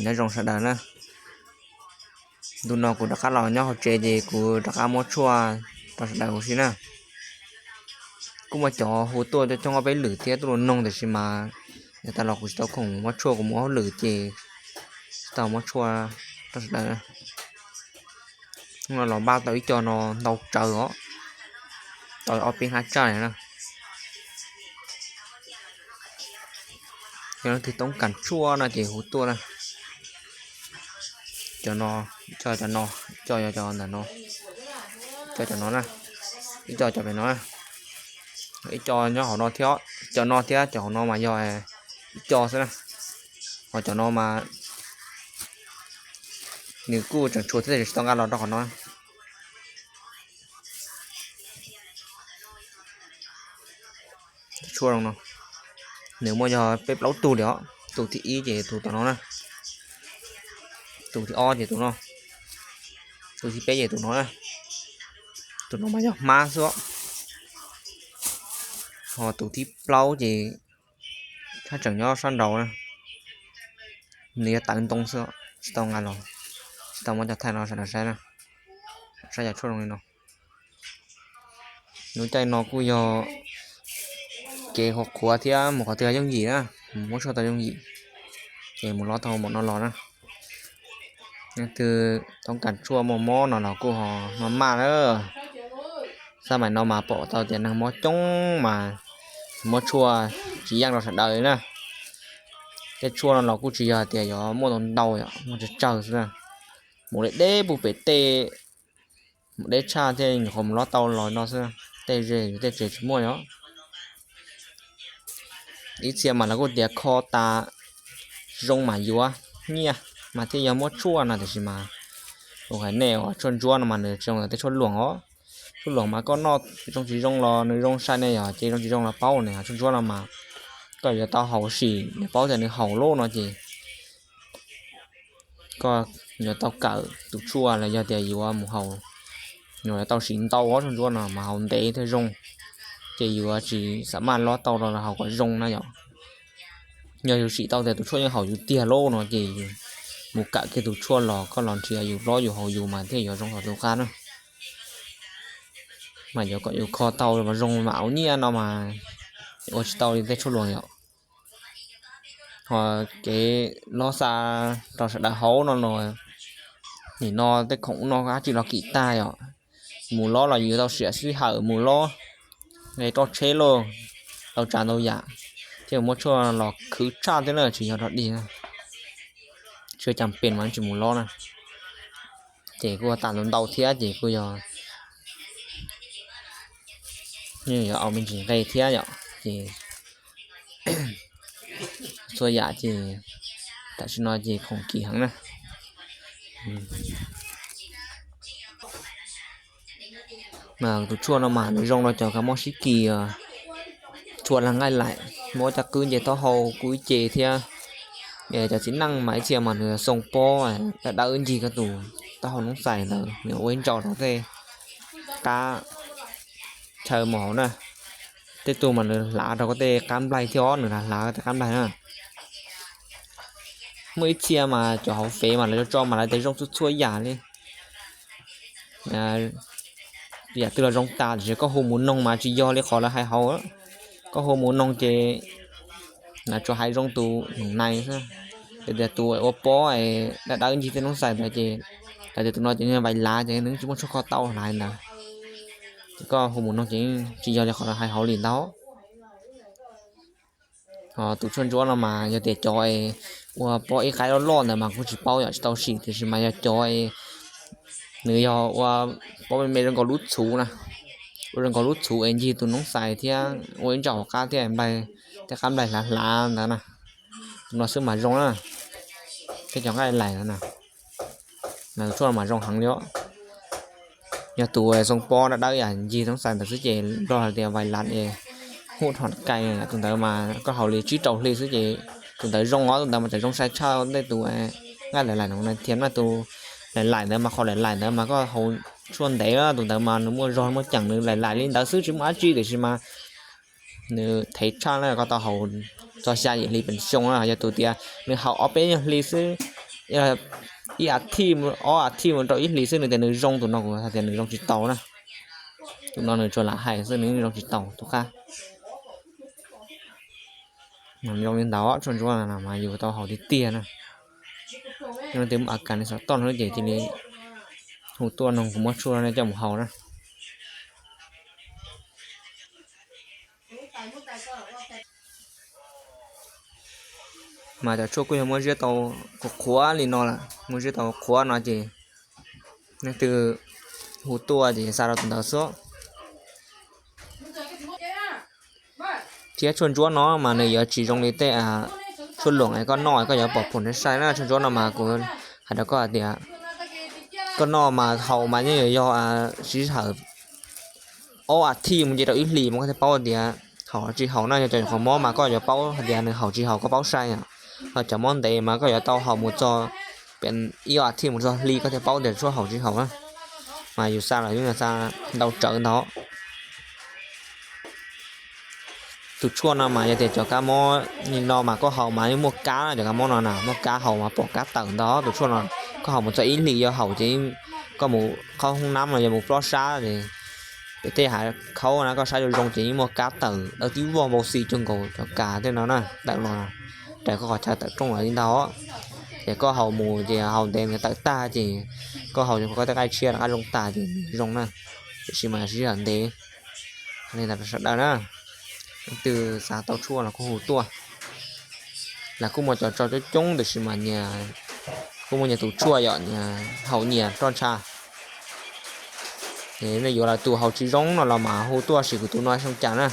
Nyob zoo sawv daws na. Ntu no kuv rov qab los nyob hauv tsev ces kuv rov qab muab tshuaj rau sawv daws ua si na. Kuj muaj cov hu tuaj coob coob ob peb lwm thiab tuaj los noog tiam sis mas yav tas los kuv tsis tau khoom muab tshuaj, kuv mus ua hauj lwm ces tsis tau muab tshuaj rau sawv daws. Hnub no los npaj tau ib co no ntau tsawv os, tau ob peb hnab tsaj na. Yog leej twg toob kas tshuaj no ces hu tuaj na. Cov no, ib co cov no, ib co yog cov ntawm no, ib co cov no na, ib co cov pem no na. Ib co nyob hauv no thiab, cov no thiab cov hauv no mas yog ib co xwb na. Ho cov no mas nws kuj tseem tshuav thiab tab sis tsis tau nqa los rau qhov no. Tshuaj no nws muaj yog peb plaub tug li os. Tus thib ib ces tus tom no na, tus thib ob ces tus no, tus thib peb ces tus no na. Tus no mas yog hmab xwb. Ho tus thib plaub ces tshaj tseem nyob sab nraud na, nws yog tawv ntoo xwb, tsis tau nqa los, tsis tau muab cov thaij no sawv daws saib na, saib cov tshuaj zoo li no. Lub caij no kuj yog kev qhuav qhuav thiab mus qhov twg yooj yim na, mus muab tshuaj tau yooj yim, ces mus lob tau npaum no los na. Leej twg toob kas tshuaj muaj mob no los kuj ho maj maj na. Xab maim no mas pom tau tias neeg mob coob mas muab tshuaj tsis yeej rau sawv daws li na. Tej tshuaj no los kuj tsis yog tias yuav muaj ntau ntau, muaj tsawg tsawg xwb na. Mus li deb puag pem tej, mus deb tshaj thiaj nyuam qhuav mus lob tau los no xwb, tej ze yus tej tsev tsis muaj li os. Ib txhia mas lawv kuj tias kho tas zoo mas yuav nyiaj mas thiaj yog muab tshuaj no tiam sis mas kuv hais nej os, tshuaj ntsuab no mas nws tsis zoo li tej tshuaj luam os. Tshuaj luam mas koj noj zoo tsis zoo los nws zoo sai ne, yog ces zoo tsis zoo los paub ne. Tshuaj ntsuab no mas koj yuav tau haus sim nws paub tias nws haus lub no ces koj yuav tau kawm tus tshuaj los yog tias yuav mus haus, yuav tau sim ntau ob tshuaj ntsuab no mas haus ntev thiaj zoo, ces yuav tsis xam maj lob tau los haus kom zoo na yom. Yog yus sim tau tias tus tshuaj yeej haum yus tiag lub no ces yus mus kawm kiag tus tshuaj los koj los nrhiav yus lob yus haus yus mas thiaj yuav zoo thaum tus qab na. Mas yuav kom yus kho tau mas zoo mam ua nyiaj no mas ua tsis tau li tej tshuaj luam yom. Ho kev lob xa rau sawv daws haus no los, nim no tej khoom no dab tsi los kim tag yom. Mus lob los yus tau siam sij hawm mus lob, nqe roj tsheb lauj, tau tsav ntau yam, thiaj muab tshuaj los khwv tshaj thiab na, tsis yog rog dig, tsis cas pes mas tsis mus lob na. Ces kuj tas ntau ntau thiab ces kuj yog, yeej yuav au me ntsis nqe thiab yom. Ces txhua yam ces tam sim no ces khoom kim heev na. Tus tshuaj no mas nws zoo rau cov kab mob sib kis, tshuaj lag nqaij laim, mob caj qwb nce taub hau kub ib ce thiab. Cov txiv neej mas ib txhia mas nws xoo pob dawb dawb ncig koj tus taub hau noob xais ntawd, nws ua ib ntsaum rau tej qab chaw mus hauv na. Tej tug mas nws hlav rau koj tej qab nplaig thiab, nws hlav hlav koj tej qab nplaig na. Muaj ib txhia mas cov hauv fev mas lawv tso mas lawv tias zoo txhua txhua yam li. Yam twg los zoo tas tiam sis koj hu mus noog mas tsis yog li qhov lawv hais hauv. Koj hu mus noog ces lawv tsuas hais zoo tus nais xwb. Tias tus ua pob dawb dawb ncig tej noob xais ntawd ces lawv tias tus no ces vaiv lav ces nws tsis muaj tshuaj kho tau hais ntawd. Ces koj hu mus noog ces tsis yog li qhov lawv hais hauv li ntawd. Ho tus tshuaj ntsuab no mas yog tias cov ua pob ib qaib loj loj ntawd mas kuj tsis paub yom, tsis tau sim, tiam sis mas yog cov nws yog ua pob me me zoo nkaus lub txhuv na, ua zoo nkaus lub txhuv es ncig tus noob xais thiab ua ib ntsaum hauv qab thiab nplaig, thiab qab nplaig hlav hlav ntawd na. Tus no xwb mas zoo na, thiab cov nqaij laim ntawd na, tshuaj mas zoo heev li os. Yog tus xoo pob dawb dawb yam ncig noob xais ntawd xwb ces nplog hais tias vaiv lav es hub dhom kai, tus ntawd mas koj haus li tsib rau hli xwb ces tus ntawd zoo os, tus ntawd mas tseem zoo sai tshaj ntej tus nqaij laim laim no thiab na. Tus laim laim ntawd mas qhov laim laim ntawd mas koj haus tshuaj ntev, tus ntawd mas nws muaj zog muaj ceem, nws laim laim li ntawd xwb tsis muaj dab tsi, tiam sis mas nws thev tshaj na, koj tau haus txog xya yim hli pes xyoo na. Yog tus tias nws haus ob peb nyuag hli xwb, ib a thij, ob a thij mus rau ib hlis xwb nws tias nws zoo, tus no kuv hais tias nws zoo tsis tau na. Tus no nws tsuas lam hais xwb, nws zoo tsis tau tus qab. Zoo li ntawd tshuaj ntsuab no mas yus tau haus tiag tiag na. Leej twg muaj a kas li xov tooj no ces cia li hu tuaj nug kuv muab tshuaj no coj mus haus na. Mas cov tshuaj kuj yog muab ziab tau qhuav qhuav li no lawm, muab ziab tau qhuav no ces leej twg hu tuaj ces xa rau tus ntawd xwb. Thiab tshuaj ntsuab no mas nws yuav tsis zoo li tej tshuaj luam es koj noj koj yuav pom phom sai sai na. Tshuaj ntsuab no mas kuv hais rau koj hais tias koj noj mas haus mas yeej yuav yog sij hawm ob a thij mus nce rau ib hlis mas koj thiaj paub tias haum tsis haum na. Yog cov nyuam qhuav mob mas koj yuav paub hais tias nws haum tsis haum koj paub sai. Ho cov mob ntev mas koj yuav tau haus mus txog ib a thij mus txog hli koj thiaj paub tias tshuaj haum tsis haum na. Mas yus xa los yeej xa ntau tsawv ntau. Tus tshuaj no mas yog tias cov kab mob li no mas koj haus mas yeej muaj kab, cov kab mob no na muaj kab, haus mas pom kab tawm ntau. Tus tshuaj no koj haus mus txog ib hlis yuav haum ces koj mus qhov hoob nab no yog mus plob sab ces pem tej hav khaub na koj saib zoo zoo ces yeej muaj kab tawm dawb tib vog npau xis cuag nkaus cov kas tej no na tawm los raws koj qhov chaw tawm rooj los li ntag. Ces koj haus mus ces haus ntev nws tawm tag ces koj haus koj tej nqaij tshiab rov qab zoo tas ces nws zoo na. Tiam sis mas sij hawm ntev li ntawd rau sawv daws na. Leej twg xav tau tshuaj los kuj hu tuaj. Lawv kuj muaj cov tso coob coob tiam sis mas nyias kuj muaj nyias tus tshuaj yom, nyias haus nyias roj ntsha. Nej yuav lawv tus haus tsis zoo no los mas hu tuaj sim kuv tus no xyoo cas na.